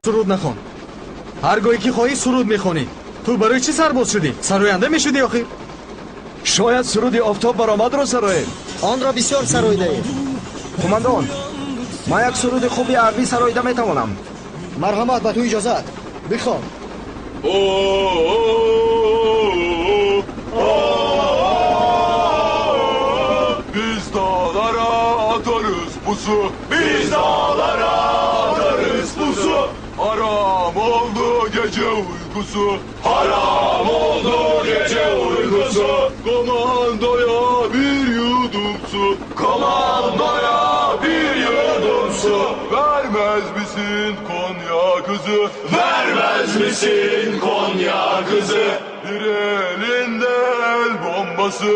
Суруд нахон. Ҳар гоҳе ки хоҳӣ суруд мехонӣ. Ту барои чӣ сарбоз шудӣ? Сароянда мешудӣ охир? Шояд суруди офтоб баромадро сароем. Онро бисёр сароидаем. Қумандон, ман як суруди хуби ҳарбӣ сароида метавонам. Марҳамат, ба ту иҷозат. Бихон. Biz dağlara atarız pusu. Biz dağlara atarız pusu. Haram oldu gece uykusu. Haram oldu gece uykusu. Komandoya bir yudum su. Komandoya bir yudum su. Vermez misin Konya kızı? Vermez misin Konya kızı? Bir elinde el bombası.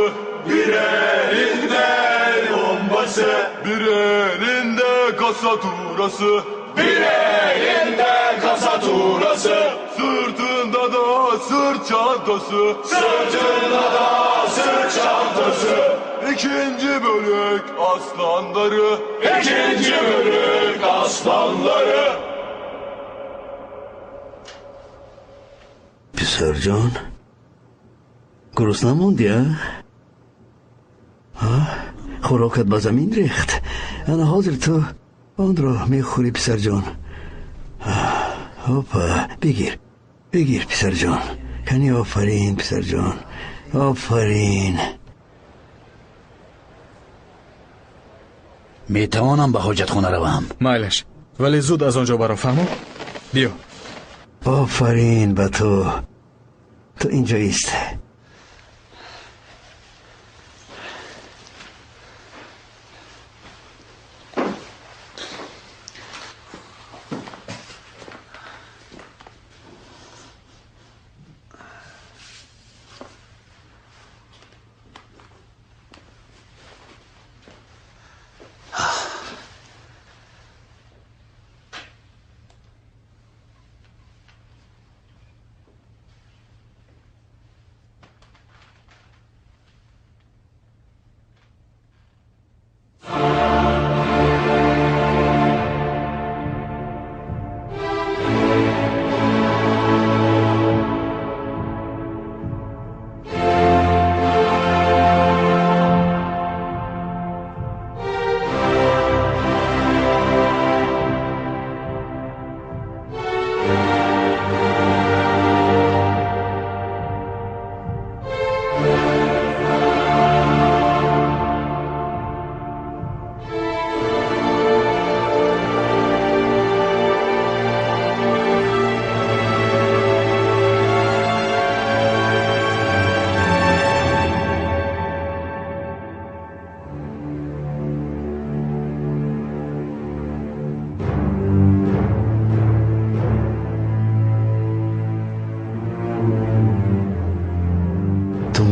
Bir elinde el bombası. Bir elinde kasaturası. Bir elinde kasaturası. Sırtında da sırt çantası. Sırtında da sırt çantası. İkinci bölük aslanları. İkinci bölük aslanları. Писарҷон, гурусна монди, а? Хӯрокат ба замин рехт. Ана ҳозир ту онро мехӯрӣ, писарҷон. Опа, бигир, бигир, писарҷон. Кани, офарин, писарҷон, офарин. Метавонам ба ҳоҷатхона равам? Майлаш, вале зуд аз он ҷо баро, фаҳмо? Биё. Офарин ба ту. Ту инҷо ист.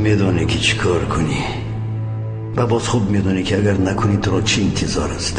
Медонӣ ки чӣ кор кунӣ ва боз хуб медонӣ ки агар накунӣ туро чӣ интизор аст.